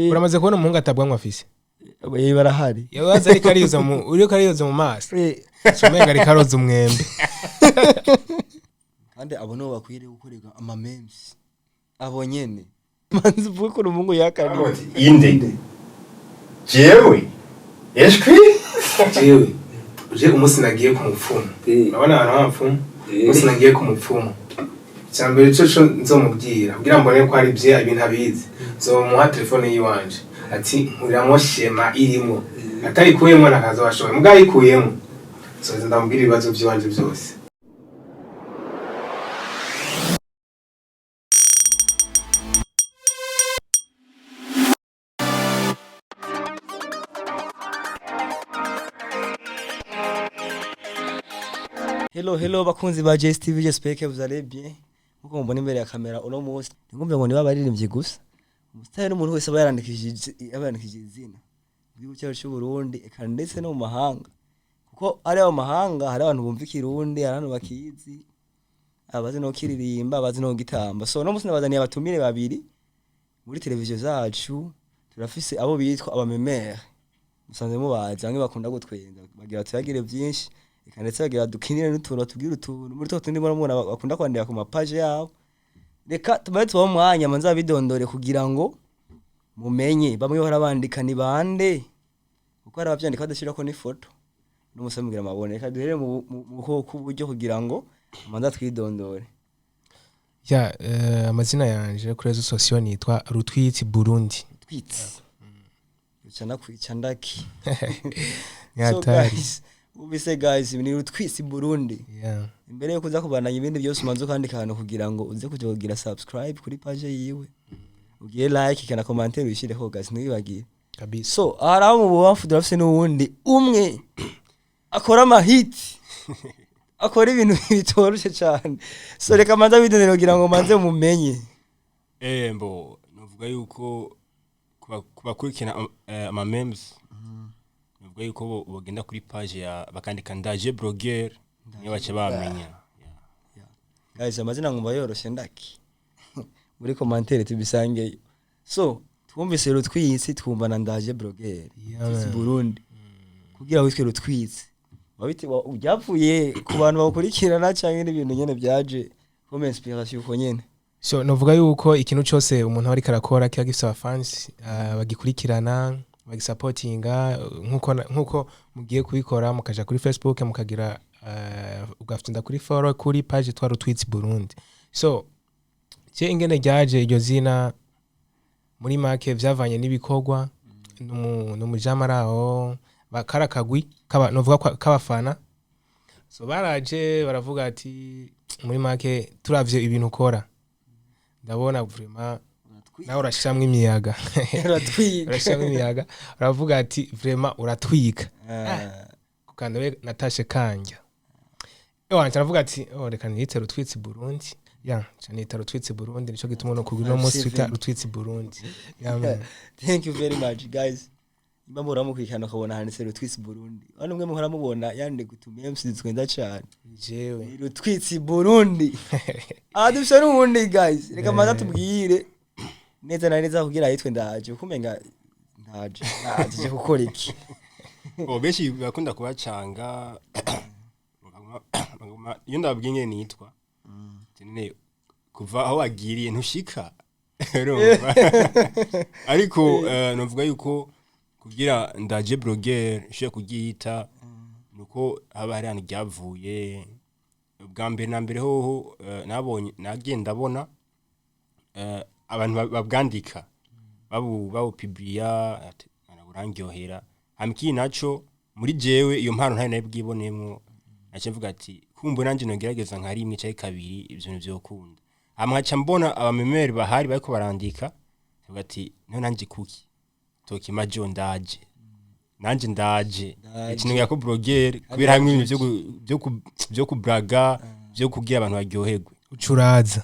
Uramaze kubona umuhungu atabwanwa afise? Barahari. Yabaza ariko ariyoza mu uriko ariyoza mu maso. Umenga ariko aroza umwembe. Kandi abo nibo bakwiriye gukorerwa ama memes. Abo nyene. Manzi uvuge ko umuhungu yakaniye. Inde jewe eshwi. Jewe uje umunsi nagiye ku mupfumu. Urabona abantu b'abapfumu? Umunsi nagiye ku mupfumu. Icyambere cyo cyo nzomubwira kugira mbone ko ari bye ibintu abizi. Nzomuha telefone yiwanje. Ati nkuriramo shema irimo. Atayikuyemo nakaza bashoboye. Mugabo ayikuyemo. Nzoza ndamubwira ibibazo by'iwanje byose. Hello hello bakunzi ba JSTV, j'espère que vous allez bien. Nkuko mubona imbere ya kamera uno munsi, ntigumve ngo niba abaririmbyi gusa. Umusitari n'umuntu wese aba yarandikishije izina mu gihugu cyacu cy'u Burundi, eka ndetse no mu mahanga. Kuko ari mu mahanga hari abantu bumva ikirundi, hari abantu bakizi, abazi no kiririmba, abazi no gitamba. So uno munsi nabazaniye abatumire babiri muri televiziyo zacu, turafise abo bitwa abamemere. Musanze mubazi, bamwe bakunda gutwenga, bagira tuyagire byinshi, eka ndetse bagira dukinire n'utuntu, batubwire utuntu muri two tundi murabona bakunda kwandika ku mapaje yabo. Reka tubaye tubahe umwanya manze babidondore kugira ngo mumenye bamwe bahora bandika ni bande, kuko hari abavyandika badashirako n'ifoto n'umusore mugira amabone. Reka duhere mu kuboko kw'uburyo kugira ngo amanze atwidondore. Ya, amazina yanje kuri réseaux sociaux nitwa Rutwitsi Burundi. Twitsi uca nakwica ndaki. So Nyatari. guys, ubise guys ni Rutwitsi Burundi. Yeah. Imbere yo kuza kubandanya ibindi byose umanze ukandika ahantu kugira ngo uze kuja kugira subscribe kuri page yiwe, ugire like kana commentaire uyishireho guys, ntiwibagire. Kabisa. So hari abo mu bubamfu turafise n'uwundi umwe akora amahiti, akora ibintu bitoroshe cane. So reka manze bidondere kugira ngo manze mumenye. Mbo novuga yuko kubakurikirana ama memes, novuga yuko bogenda kuri page ya bakandika Ndaje Blogger, niyo bace bamenya. Guys, amazina ngumva yoroshe ndaki muri commentaire tubisangeyo. So twumvise Rutwitsi, twumva na Ndaje Blogger. Yeah, Twitsi man. Burundi. Kugira witwe Rutwitsi wabiti byapfuye ku bantu bakurikirana canke n'ibintu nyene byaje comme inspiration uko nyene? So novuga yuko ikintu cyose umuntu aba ariko arakora kiba gifise abafans bagikurikirana, bagisapotinga, nkuko mugiye kubikora mukaja kuri Facebook mukagira ugafinda kuri follow kuri page twa Rutwitsi Burundi. So je ingene ryaje iryo zina muri make vyavanye n'ibikorwa n'umujama araho bakarakagwi kaba novuga k'abafana. So baraje baravuga ati muri make turavye ibintu ukora ndabona vraiment nawe urashiramwo imiyaga. Uratwika. Urashiramwo imiyaga, uravuga ati vraiment uratwika. Kukanda we natashe kanja ewa aravuga ati oh, reka niyite Rutwitsi Burundi. Ya nca nita Rutwitsi Burundi, nico gituma no kugira uno munsi twita Rutwitsi Burundi. Ya, man. Thank you very much guys. Nimba muhora mukurikirana ukabona handitse Rutwitsi Burundi, hano mwe muhora mubona yandika utu memes twenda cane. Jewe. Ni Rutwitsi Burundi. Aha dufise n'uwundi guys, reka maze tubwire neza na neza kugira yitwe Ndaje, kuko umenga ndaje ndaje je gukora iki? Bo benshi bakunda kubacanga iyo ndababwiye ingene nitwa, nene kuva aho wagiriye ntushika. Urumva? Ariko novuga yuko kugira Ndaje Blogger nshobora kuryita nuko haba hari ahantu ryavuye bwa mbere na mbere hoho, nabonye nagiye ndabona abantu babwandika babupibliya ati, burangyohera. Hama ikindi naco muri jewe iyo mpano ntari nabibwibonemwo, naca mvuga ati kumbe nanje nogerageza nka rimwe canke kabiri ivyo bintu vyokunda. Hama nkaca mbona abamemeri bahari bariko barandika, mvuga ati none nanje kuki tokima jo ndaje nanje ndaje. Ndaje. Ikintu ko blogger kubera hamwe ibintu vyo kubraga, vyo kugira abantu baryoherwe. Ucuraza.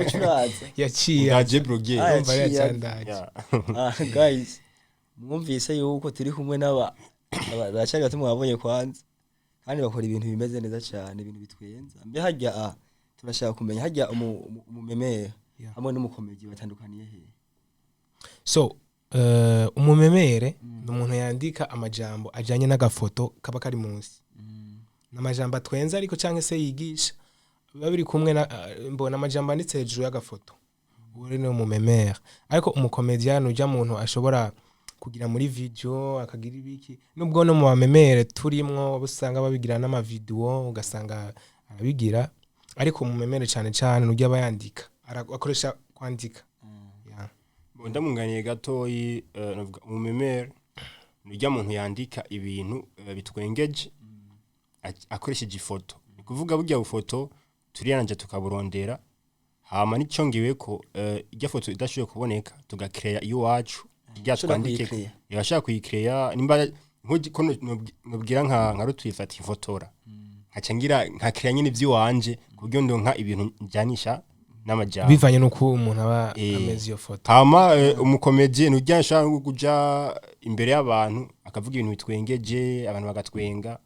Ucuraza. Yaciye. Ndaje Blogger. Ah, Urumva yaciye. yacandaje. Yeah. Ah, guys mwumvise yuko turi kumwe n'aba baracari bato mwabonye kwanza, kandi bakora ibintu bimeze neza cyane, ibintu bitwenza. Mbe harya turashaka kumenya harya umumemere Yeah. hamwe n'umukomedi batandukaniye he? So umumemere ni umuntu yandika amajambo ajanye n'agafoto kaba kari munsi, n'amajambo atwenza ariko canke se yigisha, biba biri kumwe na mbona amajambo anditse hejuru y'agafoto. Uwo rero ni umumemere. Ariko umukomedian ujya muntu ashobora kugira muri video akagira ibiki, nubwo no mu bamemere turimwo usanga babigira n'amavideo, ugasanga arabigira, ariko umumemere cane cane nujya aba yandika, akoresha kwandika. Yeah. Bo, ndamunganiye gatoyi, navuga umumemere nujya muntu yandika ibintu bitwengeje akoresheje ifoto. Ni kuvuga burya bufoto turiyanje tukaburondera, hama nicongeweko irya foto idashoboye kuboneka tugakreya iwacu irya Ushobora twandike. kuyikreya. Yashaka kuyikreya nimba nkuji ko nobwira nka rutwifata ifotora, nkaca ngira nkakreya nyine ivy'iwanje kuburyo ndonka ibintu njyanisha n'amajambo. Bivanye n'uko umuntu aba ameze iyo foto. Hama umukomedie nujya ashaka kuja imbere y'abantu akavuga ibintu bitwengeje, abantu bagatwenga.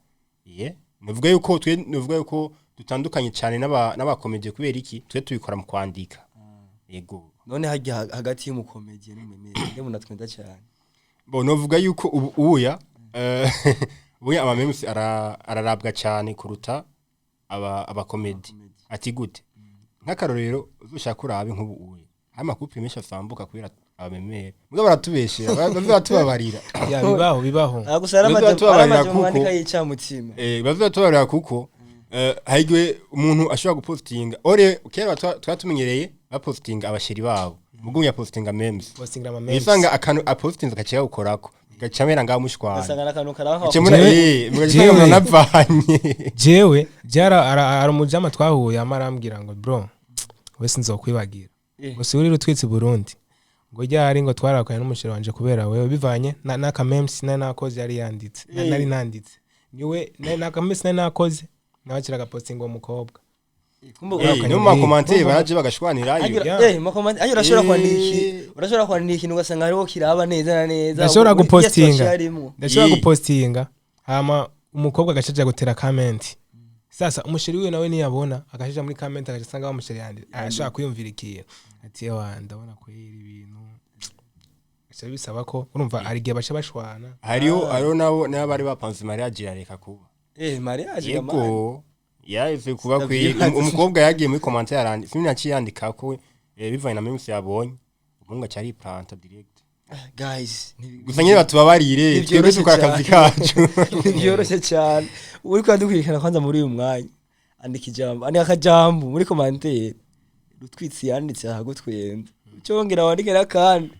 Ye, nuvuga yuko twe, nuvuga yuko dutandukanye cyane n'abakomedie. Kubera iki? Twe tubikora mu kwandika, yego. None hajya hagati y'umukomediye n'umumemere nde munatwenda cyane? Bo, novuga yuko ubu uya ubuya ama memes ararabwa cyane kuruta aba abakomedi. Ati gute? Nk'akarorero, uzoshaka urabe nk'ubu uya hari ama couple menshi asambuka kubera abamemere, mugabo baratubeshera, baza batubabarira. Ya, bibaho, bibaho. Ah, gusa hari Baza amajambo batubabarira mwandika yicamutima. Baza batubabarira kuko hari igihe umuntu ashobora gupostinga ore kera twatumenyereye bapostinga abasheri babo, mugu yapostinga memes. Postinga ama memes. Isanga akantu apostinze gaciye gukorako gaca mera ngaho mushwana. Ugasanga n'akantu karaho. Gaca mura mugaca muranavanye. Jewe jara ara umujama twahuye ama arambwira ngo: "Bro, we sinzokwibagira." Ngo si uri rutwitsi Burundi, ngo ryari ngo twarakanye n'umusheri wanje kubera wewe, bivanye n'aka memes nari nakoze, yari yanditse nari nanditse niwe n'aka memes nari nakoze, nawe akira agapostinga uwo mukobwa. Kumbe No mu ma commentaires baraje bagashwanirayo. Mu ma commentaires ayo urashobora kwandika urashobora kwandika ikintu ugasanga hariho kiraba neza na neza. Ndashobora Muri gupostinga. situation harimwo. Ndashobora gupostinga, hama umukobwa agacaja gutera comment. Sasa umusheri wiwe nawe niyabona agacaja muri comment, agaca asanga wa musheri yandi arashobora kwiyumvira ikintu ati: "Ewa, ndabona kwera ibintu." Bica bisaba ko urumva hari igihe baca bashwana. Hariho nabo n'abari bapanze mariage irareka kuba. Mariage gamani. Yego, yahise kuba kwi Ndavyibaza. Umukobwa yagiye muri commentaire arandi filime yaciye yandika ko bivanye na memes yabonye, umuhungu aca ariplanta direct. Guys, Gusa nyine batubabarire, twebwe ntibyoroshye dukora akazi cyane. kacu. Ntibyoroshye cyane. Uri kwadukurikirana kwanza muri uyu mwanya, andika ijambo, andika akajambo muri commentaire rutwitsi yanditse ahagutwenza, cyongera wandike n'akandi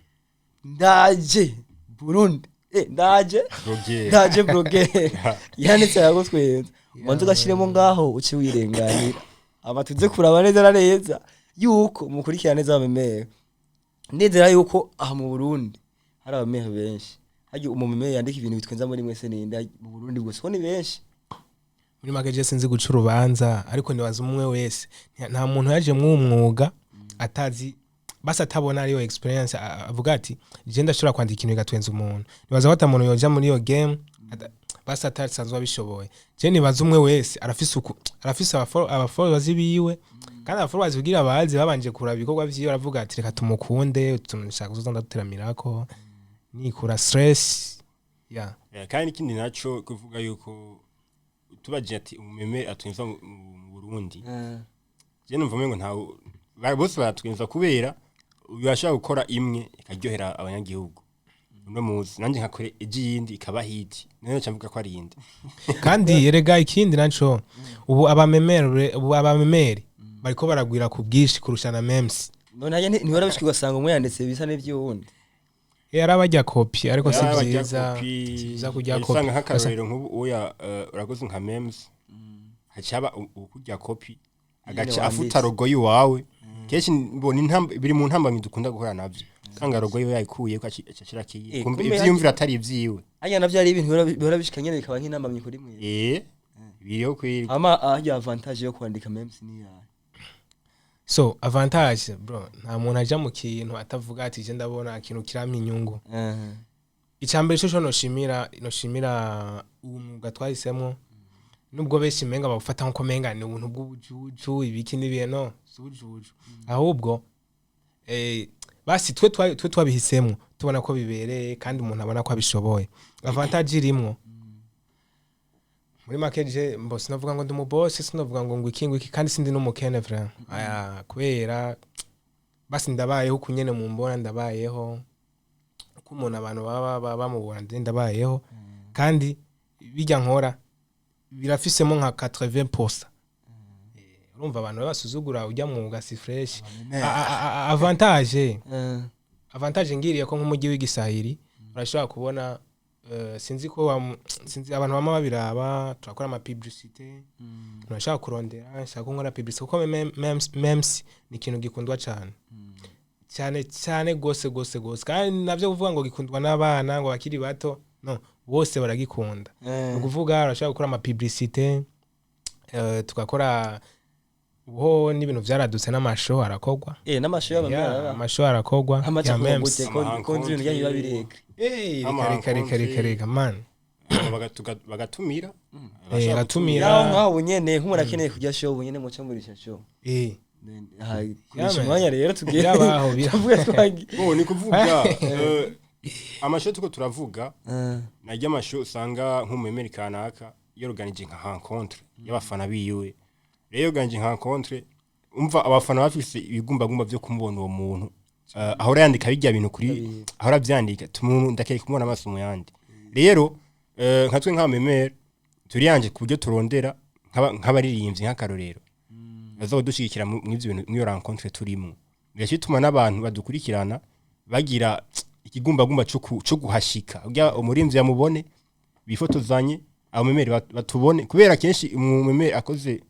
ndaje Burundi, ndaje Bloguer. Ndaje blogger yanditse ahagutwenza, ubanza ugashyiremo ngaho uce wirenganira aba tuze kuraba neza na neza yuko mukurikirana neza abamemere. Ndizera yuko aha mu Burundi hari abamere benshi. Harya umumeme yandika ibintu bitwenza muri mwese ninde mu Burundi gusa, ko ni benshi? Muri make je sinzi guca urubanza, ariko nibaza umwe wese, nta muntu yaje mw'uwo mwuga atazi, basi atabona ariyo experience, avuga ati: "Je ndashobora kwandika ikintu bigatwenza umuntu." Nibaza ko ata muntu yoja muri iyo game basi atasanzwe abishoboye. Je nibaza umwe wese arafise uku arafise abafollowers biwe, kandi abafollowers kugira bazi babanje kuraba ibikorwa vyiwe, aravuga ati: "Reka tumukunde, nshaka kuzoza ndaduteramirako nikura stress." Yeah. Kandi ikindi naco kuvuga yuko tubaje ati umumeme atwinza mu Burundi, je numva umengo ntawe, bose baratwinza kubera ubashaka gukora imwe ikaryohera abanyagihugu uno muzi, nanjye nkakora iji yindi ikaba hit, none nca mvuga ko ari iyindi. Kandi erega ikindi naco, ubu abamemeri bariko baragwira ku bwinshi kurusha na memes. None hajya ntihora bishika ugasanga umwe yanditse bisa n'iby'uwundi? Yari abajya kopi, ariko si Yaba barya vyiza. kopi, Si vyiza kurya kopi. usanga nk'akarorero nk'ubu uya urakoze nka memes, haca haba ukurya kopi agaca wanditse. afuta logo yiwawe. Kenshi mbona biri mu ntambamyi dukunda guhura navyo, usanga logo yiwe yayikuye ko aca kiye kumbe kumbe ivyiyumviro atari ivyiwe. Hajya navyo ari ibintu bihora bishika nyene bikaba nk'intambamyi kuri mwe. Biriho kweri. Ama hajya avantage yo kwandika memes ni yayo? So avantage, bro, nta muntu aja mu kintu atavuga ati: "Je ndabona ikintu kirampa inyungu." Icambere cyo noshimira uwo mwuga twahisemo, nubwo benshi menga bawufata nkuko menga ni ubuntu bw'ubujuju, ibiki n'ibintu, no si ubujuju, ahubwo Basi twe twabihisemo, tubona ko bibereye, kandi umuntu abona ko abishoboye. Avantage irimwo muri make, je mbo sinavuga ngo ndi umubosi, sinavuga ngo iki ngo iki, kandi sindi n'umukene vraiment. Aya, kubera basi ndabayeho uku nyene mumbona, ndabayeho uko umuntu abantu baba bamubona, nje ndabayeho. Kandi bijya nkora birafisemo nka 80%. Urumva abantu basuzugura ujya mwuga si fresh. Avantage avantage ngiriye ko nk'umujyi w'igisahiri urashobora kubona, sinzi ko sinzi abantu bama babiraba, turakora ama publicité. Urashobora kurondera, nshaka ko nkora publicité, kuko memes ni ikintu gikundwa cyane cyane cyane gose gose gose. Kandi navyo kuvuga ngo gikundwa n'abana ngo bakiri bato, no bose baragikunda. Ni ukuvuga urashobora gukora ama publicité, tugakora ho n'ibintu vyaradutse, n'amashow arakorwa. N'amashow y'aba Yeah, amashow arakorwa amaze ya kuvuga memes. gute ko nzi ibintu byanyu biba bireka? Reka reka reka reka reka man. Bagatumira. Bagatumira. Naho nkaho ubu nyene nk'umuntu akeneye kujya show, ubu nyene muca murisha show? Yeah, kurisha man. umwanya rero tugiye Birabaho, tuvuge twagiye. Bo ni kuvuga amashow tuko turavuga, najya amashow usanga nk'umumemeri kanaka yorganije nka rencontre y'abafana biwe. Rero yorganije nka rencontre, umva abafana bafise ibigumbagumba byo kumubona uwo muntu. Ahora yandika bijya bintu kuri, ahora avyandika tumuntu ndakeye kumubona amaso mu yandi. Rero nka twe nk'abamemeri turiyanje ku buryo turondera nk'abaririmbyi nk'akarorero bazodushigikira mw'ivyo bintu, mw'iyo rencontre turimo. Bigaca bituma n'abantu badukurikirana bagira ikigumbagumba co guhashika kugira umurimvyi yamubone, bifotozanye, abamemeri batubone, kubera kenshi umumemeri akoze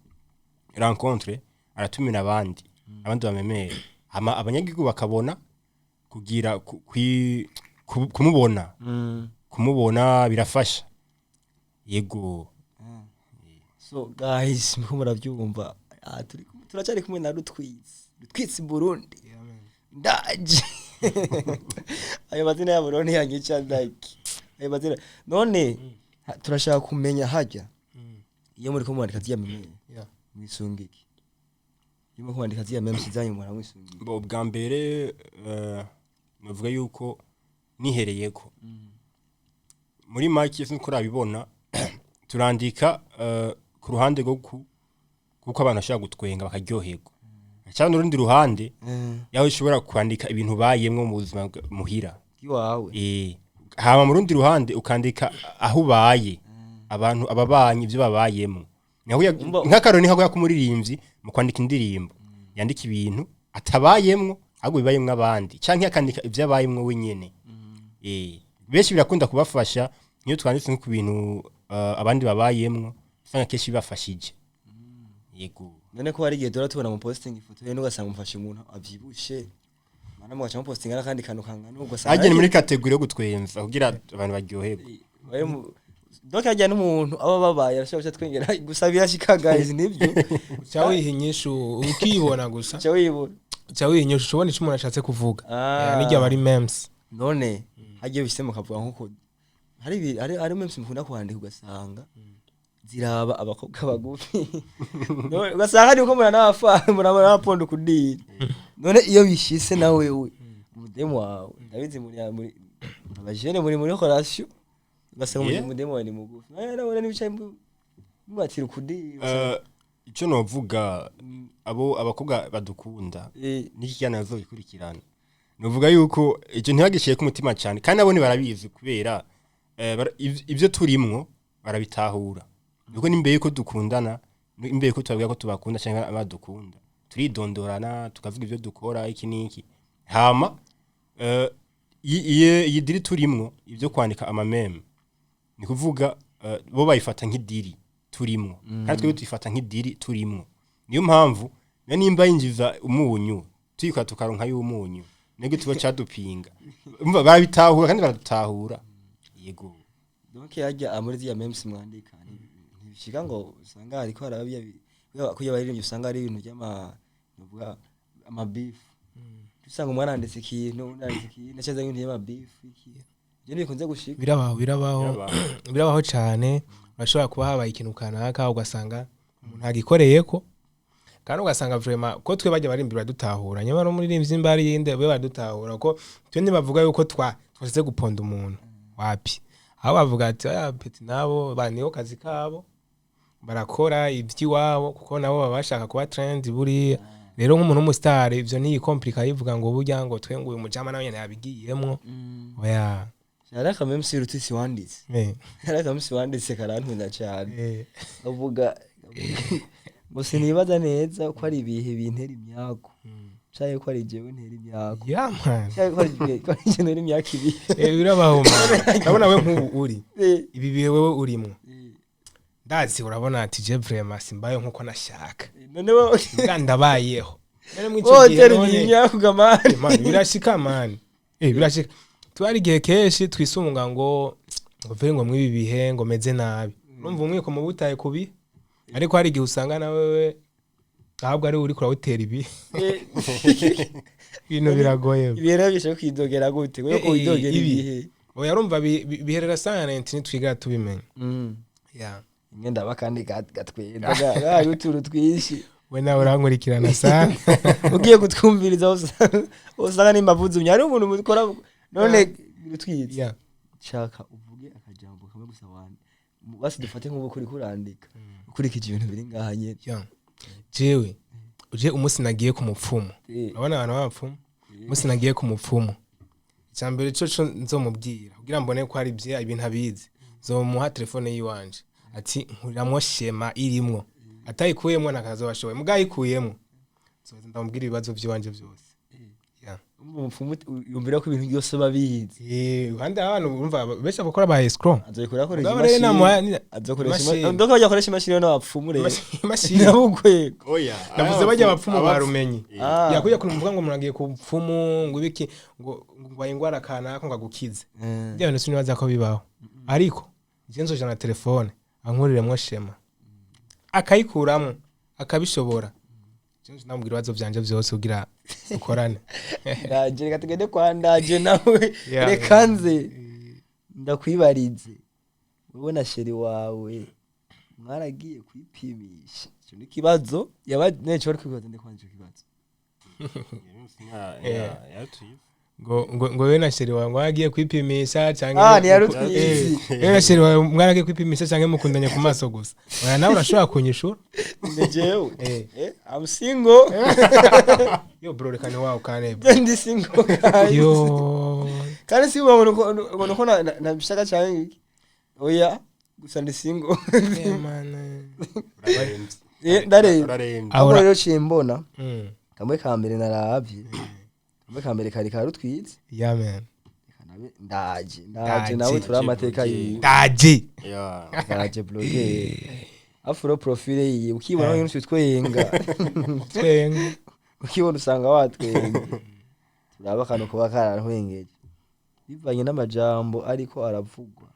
rencontre aratumira abandi bamemeri, hama abanyagihugu bakabona kugira kumubona. Kumubona birafasha, yego. So guys, mko murabyumva. Turi turacyari kumwe na Rutwitsi, Rutwitsi Burundi. Ndaje ayo mazina yabo rero ntiyanyica, like ayo mazina. None turashaka kumenya hajya iyo muri ko mwandika ziriya meme mwisunga iki? Iyo muri kwandika ziriya memes zanyu muhora mwisunga iki? Bo bwa mbere, navuga yuko nihereyeko muri make sinko urabibona, turandika ku ruhande rwo kuko abantu bashobora gutwenga bakaryoherwa cyangwa urundi ruhande yaho ushobora kwandika ibintu bayemwo mu buzima muhira iwawe. Hama mu rundi ruhande ukandika aho ubaye, abantu ababanyi ibyo babayemo. Nk'akarori ni nka kumuririmbyi mu kwandika indirimbo yandika ibintu atabayemwo ahubwo bibayemwo abandi, canke akandika ibyo abayemwo wenyene. Benshi birakunda kubafasha nk'iyo twanditse nko ku bintu abandi babayemwo, usanga kenshi bibafashije, yego. None ko hari igihe duhora tubona mu posting ifoto ye, ugasanga mufashe umuntu avyibushe, mana mugaca mupostinga n'akandi kantu kangana, ugasanga Hagiye ni muri catégorie yo gutwenza kugira abantu baryoherwe. Donc hajya n'umuntu aba babaye arashobora guca twengera gusa, birashika guys, nibyo. Uca wiha inyishu ukibona gusa. Uca wibona. Uca wiha inyishu, ubona icyo umuntu ashatse kuvuga. Niryo aba ari memes. None hagiye bishyize mukavuga nkuko hari memes mukunda kwandika, ugasanga ziraba abakobwa bagufi. None ugasanga hari uko muranafa muranaponda kudiri. None iyo bishyize na wewe umudemu wawe, ndabizi muri abajene muri relation, ugasanga umudemu wawe ni mugufi, nawe nawe nibicaye mubatira ukudiri. Icyo novuga, abo abakobwa badukunda n'iki kiganiro bazogikurikirana, novuga yuko icyo ntibagishyire ku mutima cyane, kandi nabo barabizi kubera ibyo turimwo barabitahura, nuko n'imbere yuko dukundana, imbere yuko tubabwira ko tubakunda cyangwa badukunda, turidondorana, tukavuga ibyo dukora iki n'iki. Hama iyi deal turimwo, ibyo kwandika amameme, ni kuvuga bo bayifata nk'ideal turimwo, kandi twebwe tuyifata nk'ideal turimwo. Niyo mpamvu na nimba yinjiza umunyu tuyikora tukaronka y'umunyu, nibwo tuba cadupinga. Umva, barabitahura kandi baradutahura, yego. Donc hajya muri ziriya memes mwandika ntibishika ngo usanga hariko haraba kuya baririmbyi, usanga ari ibintu by'ama nuvuga amabifu, usanga umwe aranditse ikintu, undi aranditse ikintu, acaza ibintu by'amabifu iki, ibyo ntibikunze gushika? Birabaho, birabaho. Birabaho. Birabaho cyane. Urashobora kuba habaye ikintu kanaka, ugasanga umuntu agikoreye ko Kandi ugasanga vraiment ko twe bajya barimbi baradutahura, nyamara umuririmbyi imba ari yinde we baradutahura, ko twe ntibavuga yuko twashize guponda umuntu wapi, aho bavuga ati aya petit nabo ba niyo kazi kabo, barakora iby'iwabo, kuko nabo baba bashaka kuba trend. Buriya rero nk'umuntu w'umustar ivyo ntiyikomplika, yivuga ngo burya ngo twe ngo uyu mujama nawe nyene yabigiyemwo, oya. Hari akamemsi rutisi wanditse. Hari akamemsi wanditse karantunga cyane. Avuga ngo sinibaza neza ko ari ibihe bintera imyaku canke ko ari jewe ntera imyaku, Yeah man. canke ko ari jewe ntera imyaku ibihe. Birabaho man. Urabona we nk'ubu uri ibi bihe wewe urimwo, ndazi urabona ati je vraiment simbayo nkuko nashaka. None wowe Mbwa ndabayeho. None mw'ico wowe gihe utera none imyaku gamani? Man, birashika man, birashika. Twari igihe kenshi twisunga ngo vere ngo mw'ibi bihe ngo meze nabi, urumva umwiko muba utaye kubi, ariko hari igihe usanga na wewe ahubwo ari uri kurawutera ibi ibintu biragoye. Ibihe rero bishobora kwidogera gute wewe ko widogera ibi. ibihe? Oya, urumva biherera silent, ntitwiga tubimenya. Yeah. Imwe ndaba kandi gatwenda gari utuntu twinshi. We nawe urankurikirana sana. Ugiye kutwumviriza usanga nimba zumye hari umuntu mukora none rutwitse. Shaka uvuge akajambo kamwe gusa wandi basi dufate nk'ubu kuri kurandika ukurikije ibintu biri ngaha nyene. Yeah. Jewe uje umunsi nagiye ku mupfumu, urabona abantu b'abapfumu, umunsi nagiye ku mupfumu, icya mbere cyo nzomubwira kugira mbone ko hari ibyo ibintu abizi, nzomuha telefone yiwanje ati nkuriramwo schéma irimwo, atayikuyemwo nakazoba ashoboye, muga ayikuyemwo nzoza ndamubwira ibibazo by'iwanje byose. Yeah. Umupfumu yumvira ko ibintu byose babizi. Kandi abantu urumva benshi bakora ba escrow. Azoyikora akoresha Mugabo rero imashini. namuha Azokoresha imashini. imashini ndoka bajya akoresha imashini n'abapfumu rero. Imashini. Nabo ugwego. Oya. Navuze bajya abapfumu barumenye. Yakujya kuntu muvuga ngo umuntu agiye ku mupfumu ngo ibiki, ngo ingwara kanaka ngo agukize, bya bintu sinibaza ko bibaho, ariko je nzoja na telefone ankuriremwo schéma, akayikuramwo akabishobora, je nzoja ndamubwira ibibazo vyanje vyose kugira ukorane. Ndaje, reka tugende kwa ndaje nawe. Reka nze ndakwibarize, wowe na chéri wawe mwaragiye kwipimisha? Icyo ni ikibazo yaba neco bari kwibaza, ndi kwanja icyo kibazo. Ngo wewe na chéri wawe ngo wagiye kwipimisha canke Ah, ntiyarutwizi. Wewe na chéri wawe mwaragiye kwipimisha canke mukundanye ku maso gusa? Oya, nawe urashobora kunyishura. Ni jewe. I'm single. Yo bro, reka ntiwawe kane. Ndi single guys. Yo. Kandi si ubona ko ubona ko nabishaka cyane iki, oya, gusa ndi single. Man. Ndareba. Urarembye. Ahora- Ahubwo rero ciye mbona kamwe ka mbere naravye, kamwe ka mbere kari karutwitse. Yeah man. Reka nabe ndaje Ndaje. ndaje nawe turi amateka yiwe. Ndaje. Ndaje blogueur afro profile yiwe ukibona wenyine utwenga. Twenga. Ukibona usanga watwenga. Turaba akantu kuba karantwengeje bivanye n'amajambo ariko aravugwa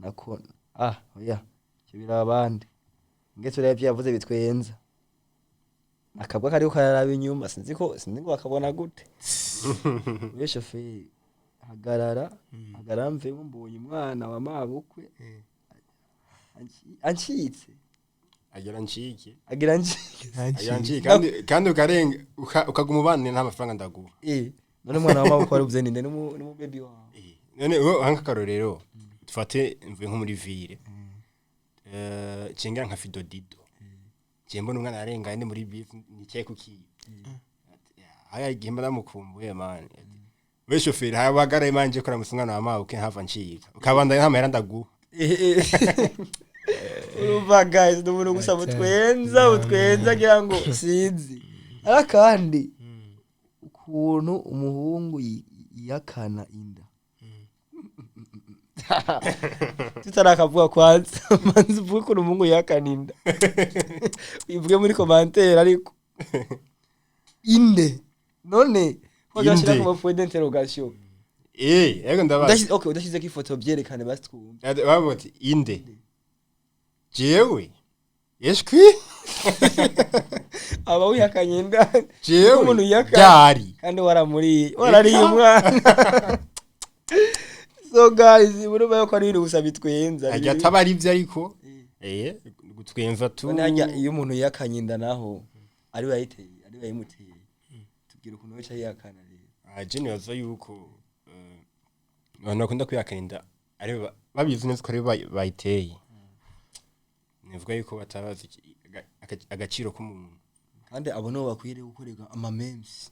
nako. Ah oya, ivyo biraba abandi nge turebe ivyo yavuze bitwenza. Akabwa kariko kararaba inyuma, sinzi ko sinzi ngo bakabona gute. We shoferi, hagarara hagarara mvemo, mbonye umwana wa mabukwe ancitse. Agira ncike. Agira ncike. Agira ncike kandi ukarenga ukaguma ubane nta mafaranga ndaguha. None umwana wa mabukwe waruvuze ninde? N'umu baby wawe? None wowe nk'akarorero dufate mvuye nko muri ville, cenga nka Fidodido, je mbona umwana yarengaye ndi muri bisi nicaye kukiyo haya igihe mba namukumbuye man, we shoferi habagaraye manje kora umwana wa mawe hava ncika ukabandanya nta mahera ndaguha. Urumva guys, ni umuntu gusa butwenza butwenza ngira ngo sinzi. Ariko kandi ukuntu umuhungu yihakana inda tutarakavuga, kwanza manzi uvuge ukuntu umuhungu yihakana inda, uyivuge muri commentaire. Ariko inde none wagashyira Inde. ku ma point d'interrogation? Ego ndabaza. Okay, udashyizeko ifoto byerekane basi twumve. Bavuga ati inde jewe eshwi? Aba wihakanye inda. Jewe umuntu yihakana ryari? Kandi waramuriye, warariye umwana. So guys, murumva yuko ari ibintu gusa bitwenza. Ajya ataba ari ibyo ariko gutwenza tu. None harya iyo umuntu yihakanye inda naho ari we yayiteye, ari we yayimuteye. Tubwira ukuntu wica yihakana rero. Ah, je nibaza yuko abantu bakunda kwihakana inda ari babizi neza ko ari bo bayiteye. Nivuga yuko batabazi agaciro k'umuntu. Kandi abo nibo bakwiriye gukorerwa ama memes,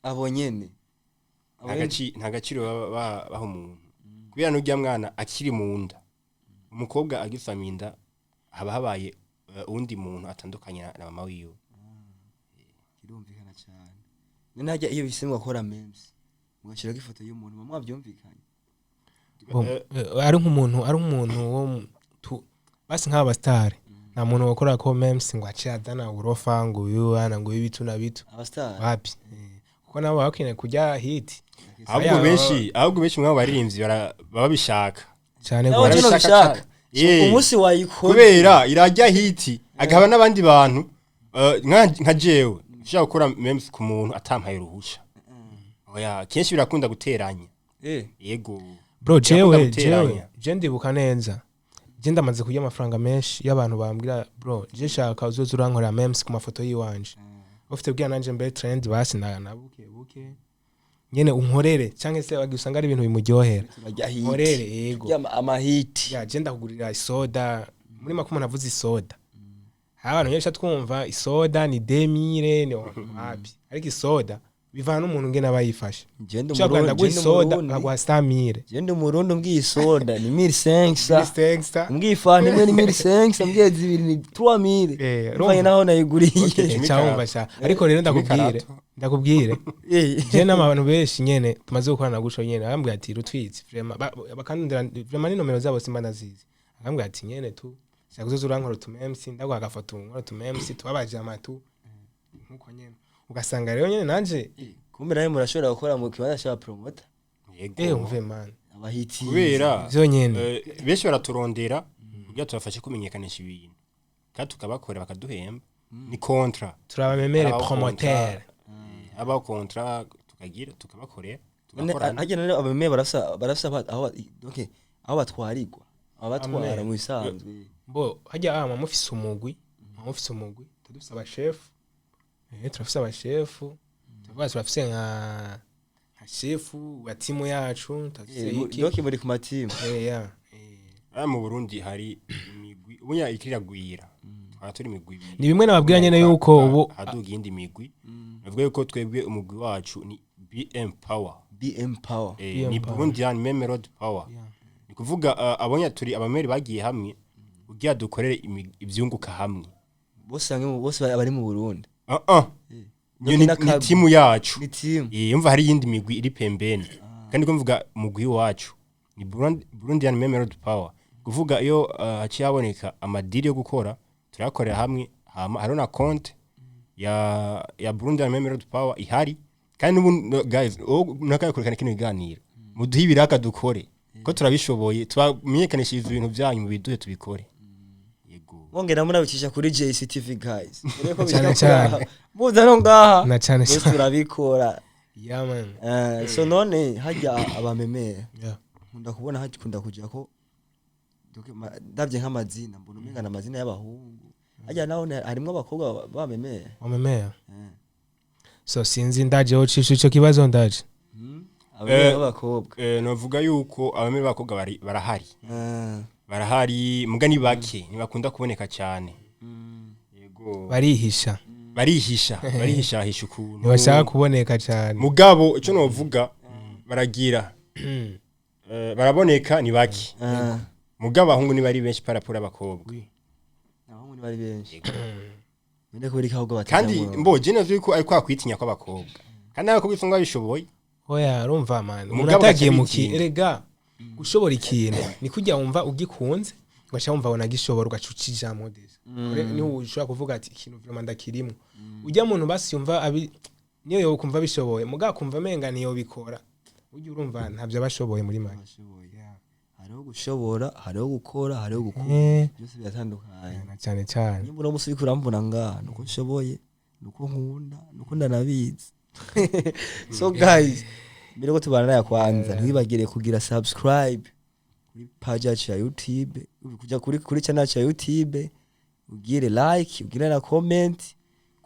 abo nyene. Abo Nta nyene. Nta gaciro baba baha umuntu, kubera n'urya mwana akiri mu nda, umukobwa agisama inda, haba habaye uwundi muntu atandukanye na mama wiwe. Kirumvikana cyane. None hajya iyo bise mugakora memes, mugashirako ifoto y'umuntu, muba mwavyumvikanye? Bon, ari nk'umuntu wo basi nk'aba star, nta muntu wakora ko memes ngo ace azana urofa ngo uyu ana ngo ibitu na bitu. Abastar. Wapi. Kuko nabo baba bakeneye kurya hit. Ahubwo Aya, benshi mwabo baririmbyi baba bishaka. Cyane Nawe gose. kino Barabishaka bishaka. cane. Umunsi wayikora. Kubera irajya hit, agaba n'abandi bantu, nka jewe ushaka gukora memes ku muntu atampaye uruhusha, oya, kenshi birakunda guteranya. Yego. Bro, Birakunda jewe guteranya. jewe je ndibuka neza, je ndamaze kurya amafaranga menshi y'abantu bambwira: "Bro, je shaka uzoza urankorera memes ku mafoto yiwanje, ufite bwira nanje mbe trend, basi na buke buke nyene unkorere." Cyangwa se wagiye usanga ari ibintu bimuryohera. Turajya hit. Nkorere, yego. Turya amahiti. Ya, je ndakugurira isoda. Muri make umuntu avuze isoda, hari abantu benshi twumva isoda ni 2000, ni wapi, ariko isoda bivana n'umuntu ngene aba yifashe. Genda. Ushobora Umurundi, ndaguha genda. isoda, Umurundi. nkaguha 100. Genda umurundi, umbwiye isoda ni 1500. Gangster. Umbwiye ifanta imwe ni 1500, umbwiye zibiri ni 3000. Urumva? Bivanye naho nayiguriye. Okay. Cyangwa sha, ariko rero ndakubwire, Karato. ndakubwire, je n'abantu benshi nyene tumaze gukorana gutyo nyene, arambwira ati: "Rutwitsi, vraiment." Bakandondera vraiment, ni nomero zabo simba nazizi. Arambwira ati: "Nyene tu shaka uzoza urankora utu memes, ndaguha agafoto nkora utu memes tubabaje amatu nkuko nyene." Ugasanga rero nyene nanje Kumbe nawe murashobora gukora mu kibanza cya promoter. Yego. Umve man. Abahiti. Kubera vyo nyene. Benshi baraturondera kugira tubafashe kumenyekanisha ibintu, kandi tukabakorera bakaduhemba, ni contrat. Turabamemere Habaho promoteur. contrat, habaho contrat, tukagira tukabakorera, tugakorana. Hajya none abameme barafisa aho donc aho batwarirwa, abatwara Amen. mu bisanzwe? Bo hajya aha mufise umugwi, tudufise abashefu, turafise abashefu, tuvuga turafise nka shefu wa timu yacu, turafise iki. Donc muri ku matimu. Ya. Aya, mu Burundi hari imigwi ubunya ikiragwira, twaba turi imigwi ibiri. Ni bimwe nababwira nyene yuko ubu haduga iyindi migwi. Bavuga yuko twebwe umugwi wacu ni BM Power. BM Power. BM Ni Power. Burundian Meme Road Power. Ni kuvuga abonya turi abameri bagiye hamwe kugira dukorere ivyunguka hamwe. Bose hamwe, bose bari mu Burundi? Ah ah. Iyo Donc ni n'akagwi. Timu yacu. Ni team. Yumva hari iyindi migwi iri pembeni, kandi ko mvuga mugwi wacu ni Burundian Meme Road Power, kuvuga iyo haciye haboneka amadiri yo gukora, turayakorera hamwe. Hama hariho na konte ya Burundian Meme Road Power ihari. Kandi n'ubu no, guys, nakayikurikirana kino kiganiro, muduhe ibiraka dukore, ko turabishoboye, tubamenyekanishiriza ibintu byanyu, mubiduhe tubikore. Yego. Mwongera munabicisha kuri JCTV, guys. Murebe ko Cyane bishika cyane. kuri aha. Muza no ngaha. Na cyane Bose cyane. turabikora. Yeah man. So none hajya abamemere, nkunda kubona hakunda kuja ko donc ndavye nk'amazina, mbona umenga n'amazina y'abahungu. Hajya naho harimwo abakobwa bamemere? Wamemea. So sinzi, ndaje ucisha ico kibazo, ndaje. Abamemere b'abakobwa. Novuga yuko abamere b'abakobwa barahari. Barahari, muga ni bake, ntibakunda kuboneka cyane. Yego. Barihisha. Barihisha, barihishahisha ukuntu. Ntibashaka kuboneka cyane. Mugabo icyo novuga, baragira baraboneka, ni bake. Mugabo abahungu ni bari benshi par rapport abakobwa. Abahungu ni bari benshi none kubera iki ahubwo Kandi batajamwo? mbo je nazo yuko ari kwa kwitinya kw'abakobwa, kandi abakobwa usanga babishoboye. Oya, urumva man, umuntu Umugabo atagiye mu agaca bitinya. erega gushobora ikintu ni kujya wumva ugikunze, ugaca wumva wanagishobora, ugaca ucijamwo déjà. Niho ushobora kuvuga ati: "Ikintu vraiment ndakirimo." Ujya muntu basi yumva abi niyo yo kumva bishoboye, mugabo kumva amenga niyo bikora, ujya urumva ntabyo aba ashoboye muri make. Bashoboye. Hariho gushobora, hariho gukora, hariho gukunda. Byose biratandukanye. Na cyane cyane. Nimba uno musi uriko urambona ngaha, nuko nshoboye, nuko nkunda, nuko ndanabizi. So guys, mbere ko tubana naye, kwanza ntiwibagire kugira subscribe kuri page yacu ya YouTube, kuja kuri channel yacu ya YouTube, ugire like, ugire na comment.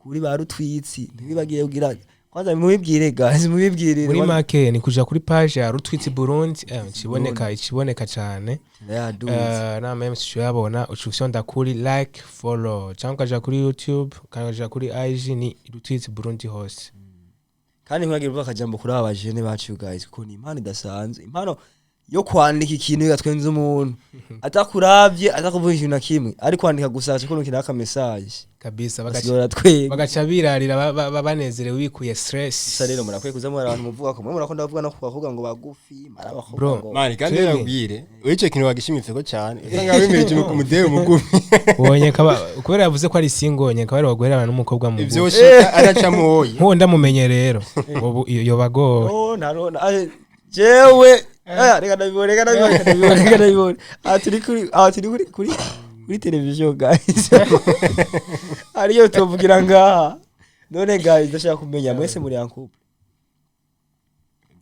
Kuri ba Rutwitsi, ntiwibagiye kugira kwanza mubibwire, guys, mubibwirire. Muri make ni kuja kuri page ya Rutwitsi Burundi, ikiboneka, ikiboneka cyane. Yaduze. Na memes uyabona, uca ufyonda kuri like, follow, cyangwa ukaja kuri YouTube, ukaja kuri IG, ni Rutwitsi Burundi hose. Kandi ntiwagire uvuga akajambo kuri aba bajene bacu, guys, kuko ni impano idasanzwe, impano yo kwandika ikintu igatwenza umuntu atakuravye, atakuvuga ikintu na kimwe, ari kwandika gusa agaca kurungikira aka message. Kabisa, bagaca basigora twebwe. Bagaca birarira, banezerewe, bikuye stress. Gusa rero murakwiye kuza muri abantu muvuga ko mwe murakunda kuvuga no ku bakobwa ngo bagufi mara abakobwa Bro. ngo Mani kandi Twebwe. nakubwire, icyo kintu wagishimitse cyane, usanga wimirije umudehe mugufi. Ubonye kaba kubera yavuze ko ari single, nyeka bari baguherana n'umukobwa mugufi. Ivyo shika aracamo woye. Nk'uwo ndamumenye rero ubu yobagowe. Oh, ntaro jewe aya, reka ndabibone, reka ndabibone, reka ndabibone, reka ndabibone. Aha turi kuri television, guys, ariyo tuvugira ngaha. None guys, ndashaka kumenya, mwese muri en couple?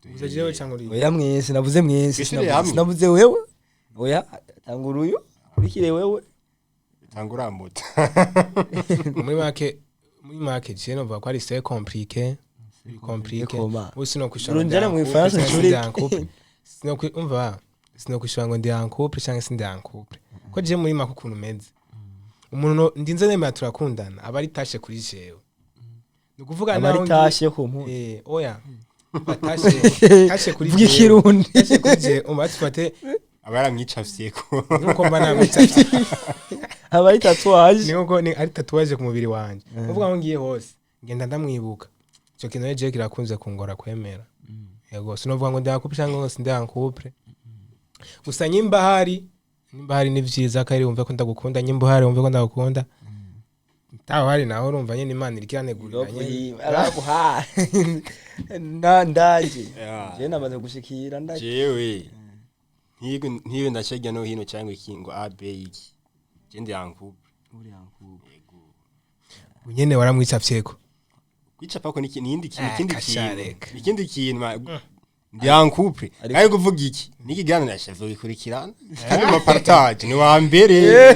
Uvuze jewe cyangwa uri? Oya, mwese, navuze mwese. Twishire Sinavuze hamwe. Sinavuze wewe, oya, tangura uyu kurikire wewe. Tanga urambuta. Muri make je novuga ko ari c'est compliqué, biri compliqué. Koma. Ubu sinokwishura. Urunjane mu Ifaransa ncurike. Umva, sinokwishura ngo ndi en couple cyangwa sindi en couple, ko je muri make ukuntu meze, umuntu ndinze nemera turakundana, aba ari tashe kuri jewe, ni ukuvuga aba ari naho tashe ku mpuzu. Oya, tashe kuri Vuga jewe. ikirundi. Tashe kuri jewe, umva, tufate Aba yaramwicafyeko. Nkuko mba namwicafye. Aba ari tatouage. Ni nkuko ni ari tatouage ku mubiri wanje, kuvuga aho ngiye hose ngenda ndamwibuka. Ico kintu rero jewe kirakunze kungora kwemera. Yego, sinovuga ngo ndi en couple cyangwa ngo sindi en couple. Gusa nyimba hari ni vyiza ko ari wumve ko ndagukunda, nyimba hari wumve ko ndagukunda, taho hari naho urumva nyene Imana iriko iranegurira nyene. Araguha na ndaje. Yeah. Je namaze gushikira ndaje. Jewe ntiwe ndashajya no hino cyangwa iki ngo abe iki, je ndi en couple. Nyene waramwicafyeko. Kwicapa ko niki nindi kintu, Ah, ikindi kintu. kashareka. Ikindi kintu ndi en couple. Ari kuvuga iki n'ikiganiro na chef gikurikirana kandi mu partage ni wa mbere.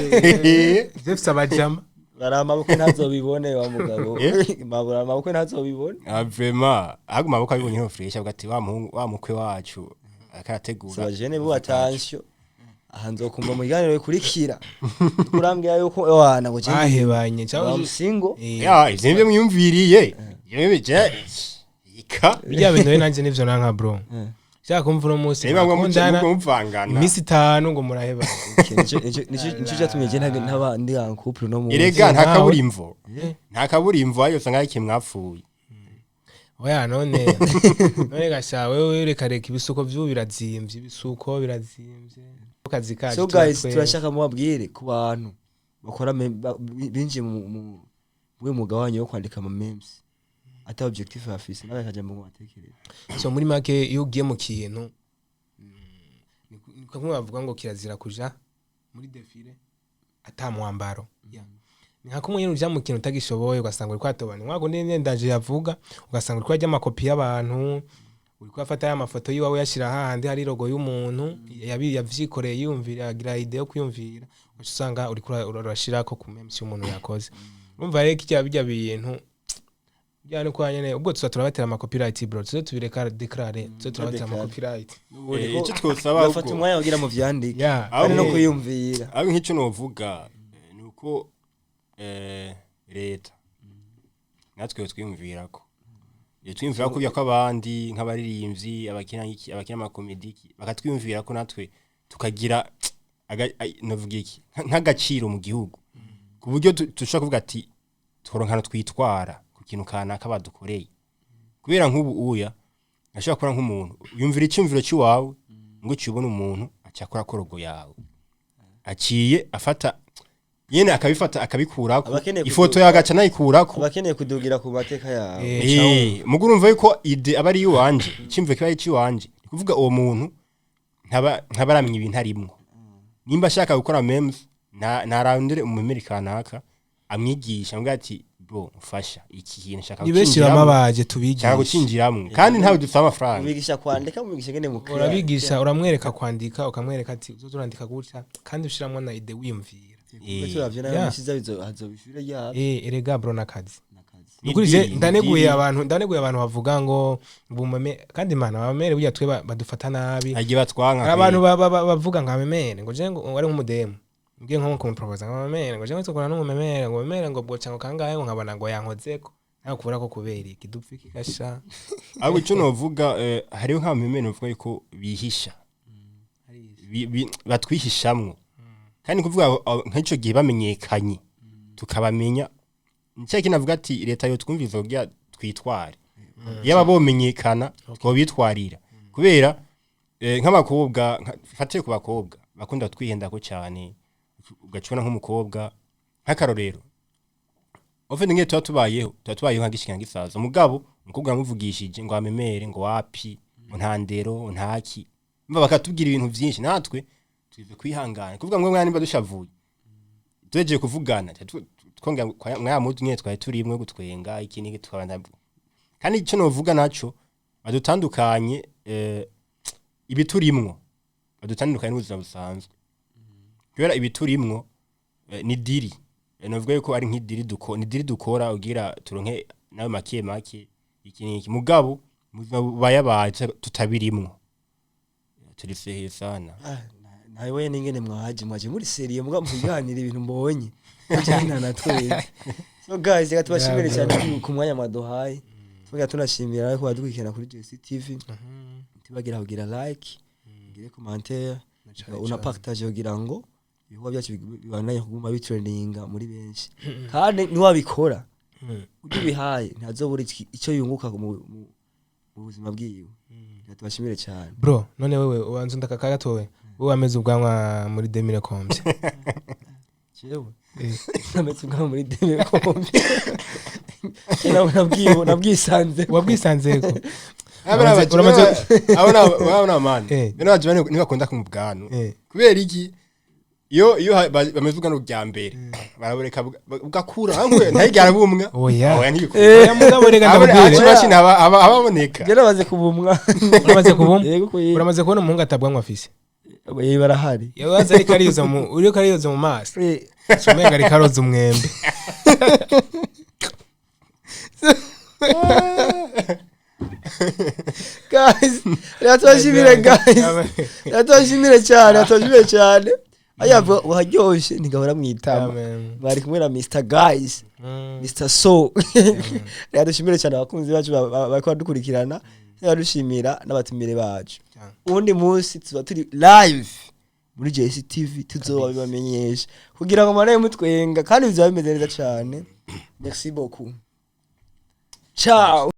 Vyefise abajama. Bari amaboko ntazobibone wa mugabo. Eh? Mabura amaboko ntazobibone. Ah, vraiment, ahaguma amaboko abibonye nko fresh, avuga ati wa muhungu wa mukwe wacu akarategura. Sabajene bo, attention, aha nzokumva mu kiganiro bikurikira kurambwira yuko wana ngo je Bahebanye cyangwa wa musingo. Ya, ivyo nivyo mwiyumviriye, ivyo je ika. Bijya bintu rero nanje nivyo nanka, bro. Shaka kumva uno munsi niba ngo murakundana, muvangana iminsi 5 ngo murahebanye. Nico cyatumye je ntaba ndi en couple no mu Erega nta Nawe. kaburimvo, nta kaburimvo, ayo usanga ari ikintu mwapfuye. Oya, none gasha wewe, reka reka, ibisuko vy'ubu birazimvye, ibisuko birazimvye, kazi kacu. So guys, turatwenga. turashaka mubabwire ku bantu bakora binjiye mu muri mwuga wanyu wo kwandika ama memes ata objectif bafise, nawe akajambo ngo batekereze. So muri make, iyo ugiye mu kintu, ni kumwe bavuga ngo kirazira kuja muri défilé ata mwambaro. Yeah. Ni nka kumwe nyene uja mu kintu utagishoboye, ugasanga uriko atobana nkwako ndi ndaje yavuga, ugasanga uriko arya amakopi y'abantu, uriko afata ya mafoto yiwawe uyashira hahandi hari logo y'umuntu yavyikoreye yiyumvira, agira idée yo kwiyumvira, ugaca usanga uriko urashirako ku memes y'umuntu yakoze. Urumva rero kirya bijya bintu bya ni kwa nyene ubwo tuza turabatera ama copyright, bro, tuze tubireka déclare, tuze turabatera ama Déclare. copyright. Icyo twosaba bafata ahubwo umwanya kugira mu vyandike Yeah. kandi no Ahubwo- kwiyumvira. Ahubwo nk'icyo novuga, ni uko leta natwe twiyumvira ko iyo twiyumvira ko ko abandi nk'abaririmbyi, abakina iki, abakina amakomedi iki, bakatwiyumvira ko natwe tukagira novuga iki, nk'agaciro mu gihugu, ku buryo dushobora kuvuga ati turonka ahantu twitwara ku kintu kanaka badukoreye. Kubera nk'ubu uya ashobora kubona nk'umuntu yumvira icyumviro cy'iwawe, ngo uciye umuntu aca akora korogo yawe, aciye afata nyene akabifata akabikurako Abakeneye ifoto yagaca nayikurako. Abakeneye kudugira ku mateka yawe. Mugo urumva yuko idée aba ari iwanje, icyumviro kiba ari icy'iwanje. Ni kuvuga uwo muntu ntaba aramenya ibintu arimwo. Nimba ashaka gukora memes, ntarandure umumeri kanaka amwigisha, amubwira ati bro, mfasha iki kintu nshaka Ni benshi gucinjiramwo." bama baje Nshaka tubigisha. gucinjiramwo kandi ntawe dusaba amafaranga. Mubigisha kwandika, mubigisha ngene mukira. Urabigisha, uramwereka kwandika, ukamwereka ati uzoza urandika gutya kandi ushiramwo na idée wiyumvira. Kumbe turavye nayo Yeah. mishiza bizo hazoba ishure ryabo. Erega bro, nakazi. Nakazi. Nukuri je Ni ndaneguye diri. abantu, ndaneguye abantu bavuga ngo bumeme, kandi mana abamere burya twe badufata nabi. Agiye batwanka. Hari abantu bavuga ngo abamere, ngo je ngo ari nk'umudemu ngiye nko kumupropoza, ngo abamere, ngo je ngo tukora n'umumemere, ngo memere, ngo bwoca ngo kangahe, ngo nkabona ngo yankozeko, nawe kubura ko kubera iki dupfa iki gasha. Ahubwo icyo novuga, hariho nk'abameme novuga yuko bihisha, batwihishamwo, kandi kuvuga nk'icyo gihe bamenyekanye tukabamenya, nicyo kintu avuga ati leta yotwumviza kugira twitware, yaba bomenyekana twobitwarira, kubera nk'abakobwa, fatiye ku bakobwa bakunda twihendako cyane, ugacubona nk'umukobwa nk'akarorero ofite ngiye tuba tubayeho nka gishika gisaza, mugabo umukobwa yamuvugishije ngo amemere, ngo wapi, ngo nta ndero, ngo ntaki, mva bakatubwira ibintu byinshi, natwe tuze kwihangana kuvuga ngo mwana nimba dushavuye tugejeje kuvugana twongera mwaya mudu nyene twari turimwe gutwenga iki n'iki tukabanda. Kandi icyo novuga naco badutandukanye, ibiturimwo badutandukanye n'ubuzima busanzwe, kubera ibiturimwo ni diri. Novuga yuko ari nk'idiri duko ni diri dukora ugira turonke nawe make make iki n'iki, mugabo mu buzima bubayabaye tutabirimwo turi sehe sana. Nawe we n'ingene mwaje muri sérieux muga muganira ibintu mbonye cyane na twese. So guys, reka tubashimire cyane ku mwanya mwaduhaye, tubagira tunashimira ko badukurikirana kuri JCTV. Tibagira kugira like, ugire commentaire, una partage kugira ngo ibikorwa byacu bibandanye kuguma bitrendinga muri benshi, kandi niwabikora ujye ubihaye ntazobura icyo yunguka mu buzima bwiwe. Reka tubashimire cyane. Bro, none wewe ubanza ndakaka gatowe, wowe wameze ubwanwa muri 2000 combien? Jewe nameze ubwanwa muri 2000 combien? Nabwisanze. Wabwisanzeko? Abona mani bene baje ntibakunda ku bwantu. Kubera iki? Iyo bameze ubwanwa bwa mbere barabureka bugakura, hamwe ntayigera bumwa. Oya. Oya, ntibikura. Oya, mugabo reka ndakubwire. Abona ababoneka. Njye namaze kubumwa. Uramaze kubumwa? Yego kuyi. Uramaze kubona umuhungu atabwanwa afise? Eh, barahari. Yabaza ariko ariyoza mu, uriko ariyoza mu maso, umenga ariko aroza umwembe. Guys, reka tubashimire, guys, reka tubashimire cyane, reka tubashimire cyane. Aya waryoshe ntigahora mwitama. Amen. Bari kumwe na Mr Guys, Mr So. Reka dushimire cyane abakunzi bacu bariko badukurikirana, reka dushimira n'abatumire bacu. Cyane. Uwundi munsi tuba turi live muri JCTV, tuzoba bibamenyesha kugira ngo mubane mutwenga, kandi bizaba bimeze neza cyane. Merci beaucoup, ciao.